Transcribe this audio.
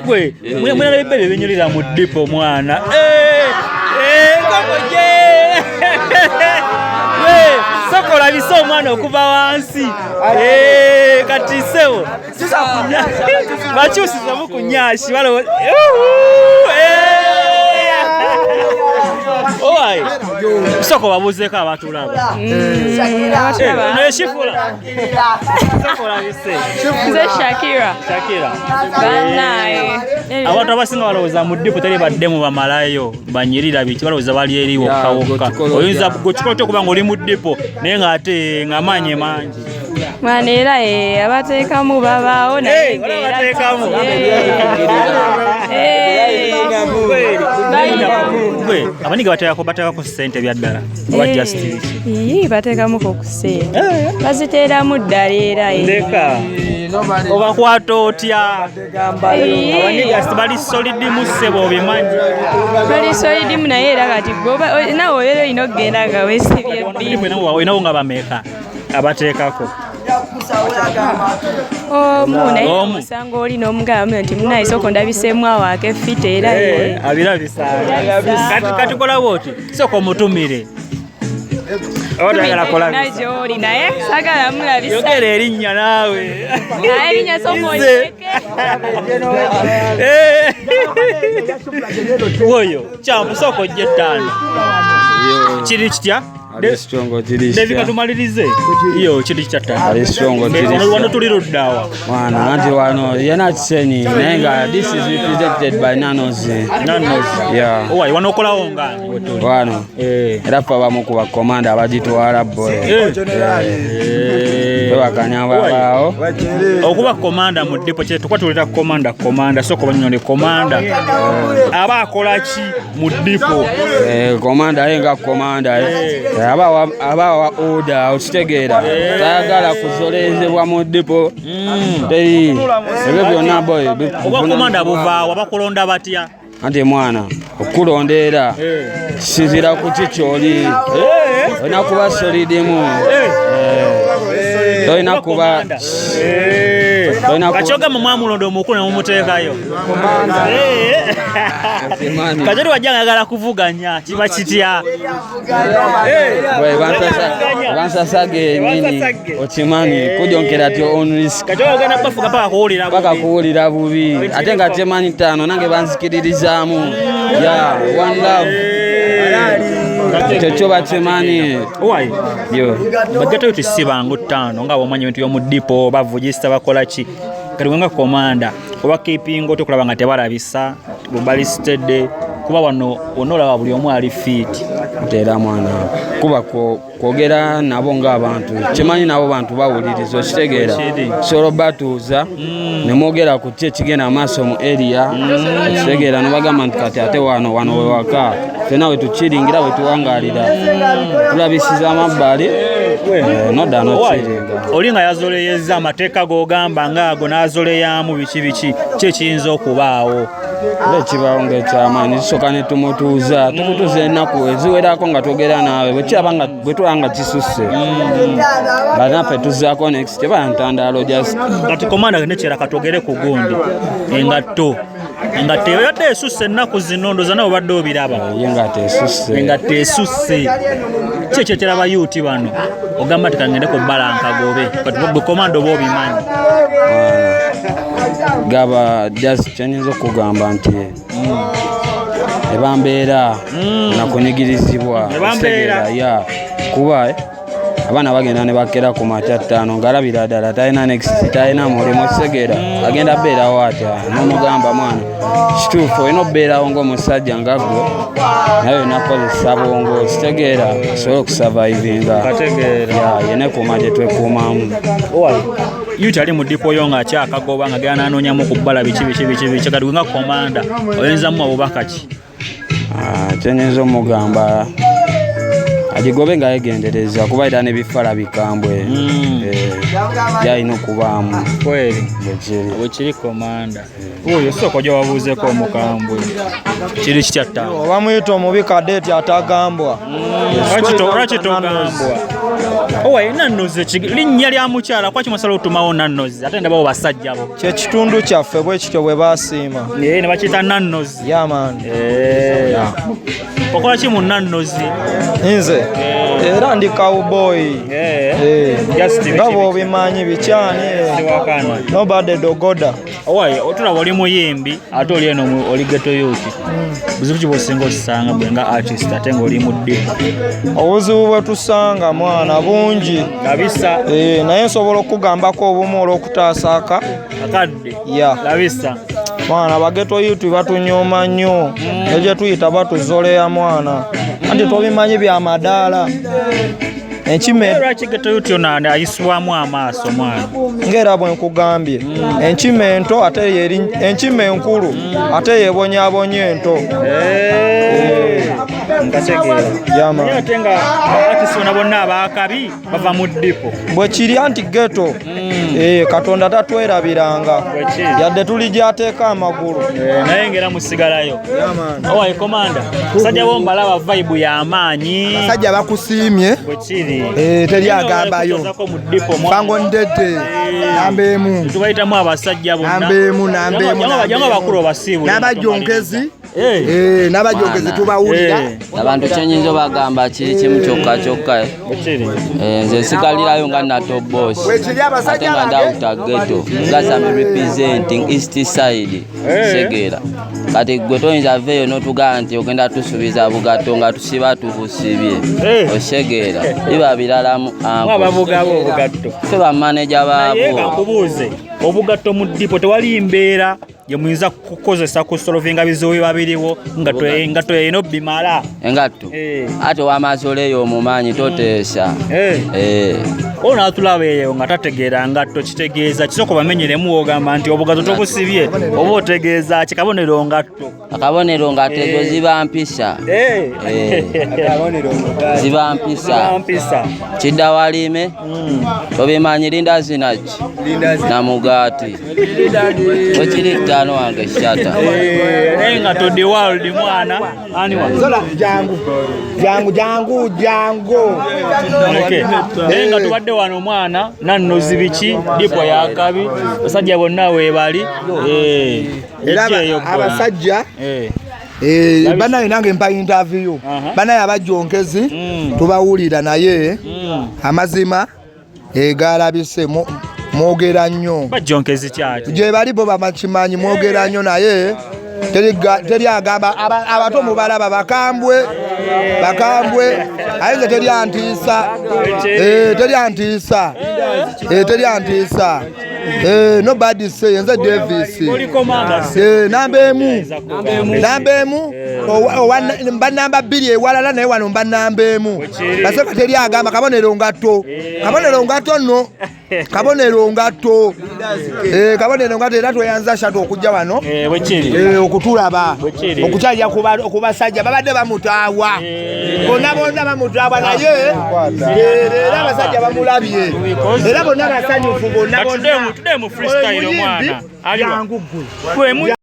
Gwe mwena ebibebe binyulira mu dipo mwana. Eh, eh, koko je. Gwe sokola bisa omwana okuva wansi. Eh, kati sebo. Bakyusizamu ku nyashi balo. Owai. Soko babuzeeko abatulaba. Abatulaba. Shifula. Nze Shakira. Shakira. Banaye. Abantu abasinga balowooza mu ddipu teri baddemu bamalayo banyirira biki, balowooza bali eri wokka wokka. Oyinza gwe kikola otya okuba ng'oli mu ddipo naye ng'ate ng'amaanyi mangi? Mwana era abateekamu babaawo naye. Abateekamu. Abaniga bateekako bateekako ssente bya ddala oba just biki? Bateekamuko ku ssente. Baziteeramu ddala era. Ndeka. Obakwata otya? Abaniga bali solidimu ssebo, obimanyi. Bali solidimu naye era kati gwe nawe obeera olina okugenda nga weesibye bbi. Olinawo nga bameka abateekako? Omu naye omusanga oli n'omugamba nti munaye sooka ondabiseemu awo akeffita era abirabisa. Kati kola bw'oti, sooka omutumire. Gy'oli naye sagala mulabisa. Yogera erinnya naawe. Naye erinnya sooka olireke. Woyo kyampu sooka ojja ettaano. Kiri kitya? David katumalirize. Iyo kiri kitya ttaano? Wano tuli luddawa. Mwana anti wano yena Kisenyi naye nga this is represented by Nanos. Nanos. Yeah. Owai wano okolawo ngani wetuli? Wano. Era ffe abamu ku bakomanda abagitwala boy. Tebakanya babaawo. Okuba komanda mu ddipo kye tukwa tuleta komanda komanda soko banyonde komanda. Aba akola ki mu ddipo? Komanda ye nga komanda aba order okitegeera. Tayagala kuzoleezebwa mu ddipo. Teri ebyo byonna boy. Oba komanda buvaawa bakulonda batya? Anti mwana okulonda era kisinziira ku ki ky'oli. Olina kuba solidimu. Tolina kuba kakyogamba mwamulonda omukulu ne mumuteekayo. Kati wajja ng'ayagala kuvuganya kiba kitya? Bansasage nini okimanyi kujonkera ti on risk. Kati ogenda bafuga paka kuwulira bubi. Paka kuwulira bubi. Ate nga temanyi ttaano nange banzikiririzaamu. Yeah, one love. Ekyo kyo bakimanyi. Owai. Yo. Bagatayo ti si bangu ttaano nga bw'omanyi ebintu by'omu ddipo bavugisa bakola ki. Kati gwe nga komanda oba keepinga otya okulaba nga tebalabisa bali steady kuba wano wonna olaba buli omu ali fit. Era mwana kuba kwogera nabo ng'abantu kimanyi nabo bantu bawuliriza okitegeera. Sobola obatuuza ne mwogera ku ki ekigenda maaso mu area okitegeera ne bagamba nti kati ate wano wano we waka ffenna we tukiringira we tuwangaalira tulabisiza amabbali nodda n'okiringa. Oli nga yazoleyezza amateeka g'ogamba ng'ago n'azoleyamu biki biki ki ekiyinza okubaawo? Era ekibaawo ng'ekyamaanyi tusooka ne tumutuuza tumutuuza ennaku eziwerako nga twogera naawe bwe tulaba nga kisusse nga naffe tuzzaako next teba ntandaalo just. Kati komanda nekyera katwogere ku gundi engatto. Engatto ebadde esusse ennaku zino ndowooza nawe obadde obiraba. Ye engatto esusse. Engatto esusse. Ki ekyetera bayuuti bano? Ogamba nti kangende ku bbala nkagobe. Kati gwe komanda oba obimanyi. Gaba just kyenyinza okugamba nti ebambeera nakunyigirizibwa ya kuba abaana bagenda ne bakera ku makya ttaano ng'alabira ddala talina next talina mulimu okitegeera agenda beerawo atya n'omugamba mwana kituufu olina okubeerawo ng'omusajja nga ggwe naye olina kukozesa bwongo okitegeera asobole okusurvivinga yenekuuma gye twekuumamu. Yuti ali mu ddipo yo ng'akyakagoba nga genda n'anoonyamu ku bbala biki biki biki biki kati gwe nga komanda oyinza muwa bubaka ki? Kyenyinza omugamba agigobe nga yegendereza kuba era n'ebifala bikambwe byalina okubaamu. Kweri bwekiri komanda. Oyo sooka ojja wabuuzeeko omukambwe. Kiri kitya ttaano? Bamuyita omubi kadeti atagambwa. Lwaki togambwa? Owaye Nannozi linnya lya mukyala, kwaki mwasala otumawo Nannozi ate ndabawo basajja bo? Kyekitundu kyaffe bwe kityo bwe basiima. Ne bakiyita Nannozi. Yeah man. Okola ki mu Nannozi? Nze era ndi cowboy. Nga bw'obimanyi bikyani. Nobody dogoda. Owaye otulaba oli muyimbi ate oli eno oli ghetto youth. Buzibu ki bw'osinga osanga bwe nga artist ate ng'oli mu ddipo? Obuzibu bwe tusanga mwana bungi. Labisa. Naye nsobola okukugambako obumu olw'okutaasa akadde. Yeah. Labisa. Mwana ba ghetto youth batunyooma nnyo. Ne gye tuyita batuzoleya mwana. Anti tobimanyi bya madaala. Enkima lwaki ghetto youth ono ayisibwamu amaaso mwana? Ng'era bwe nkugambye, enkima ento ate enkima enkulu ate yeebonyaabonya ento. Nkategeera. Naye ate nga artist bonna bonna abaakabi bava mu ddipo. Bwe kiri anti ghetto. Katonda tatwerabiranga. Yadde tuli gy'ateeka amagulu. Naye ng'era musigalayo. Owaye komanda, basajja bo mbalaba vibe y'amaanyi. Abasajja bakusiimye. Bwe kiri. Teri agambayo. Fango ndedde. Namba emu. Tubayitamu abasajja bonna. Namba emu, namba emu. Jangu abakulu obasiibule. N'abajonkezi. N'abajonkezi tubawulira. Abantu kyenyinza obagamba kiri kimu kyokka kyokka. Nze nsigalirayo nga Nato Boss. Ate nga ndawuta ghetto. Nga I'm representing East Side. Segera. Kati gwe toyinza veeyo n'otugamba nti ogenda tusuubiza bugatto nga tusiba tubusibye. Osegeera. Biba biralamu anko. Ababugabo obugatto. Ffe bamaneja baabwo. Naye kankubuuze, obugatto mu ddipo tewali mbeera gye muyinza kukozesa ku solovinga bizibu biba biriwo nga toyina obbimala. Engatto. Ate w'amaaso oleeyo omumanyi toteesa. Ono n'atulaba eyo nga tategeera ngatto kitegeeza kisooka bamenyeremu w'ogamba nti obugatto tobusibye oba otegeeza ki kabonero ngatto. Akabonero ngatto ezo ziba mpisa. Ziba mpisa. Kidda walime tobimanyi linda zinaki na mugaati. Wekiri ttaano wange shata. Naye nga to the world mwana. Ani wa? Zola jangu. Jangu jangu jangu. Okay. Naye nga tubadde wano mwana Nannozi biki dipo yakabi basajja bonna weebali. Era abasajja banaye nange mpa interview. Banaye abajonkezi tubawulira naye amazima egalabise mwogera nnyo. Bajonkezi kyaki? Gye bali bo bakimanyi mwogera nnyo naye teri agamba abato mubalaba bakambwe bakambwe aye nze teri antiisa. Teri antiisa. Teri antiisa. Nobody say nze Davis. Namba emu. Namba emu. Mba namba bbiri ewalala naye wano mba namba emu. Basooka teri agamba kabonero ngatto. Kabonero ngatto nno. Kabonero ngatto. Kabonero ngatto era tweyanza shatu okujja wano. Okutulaba. Okukyalira ku basajja babadde bamutaawa. Bonna bonna bamutaawa naye era abasajja bamulabye. Era bonna basanyufu bonna bonna. Tudde mu freestyle mwana. Jangu ggwe.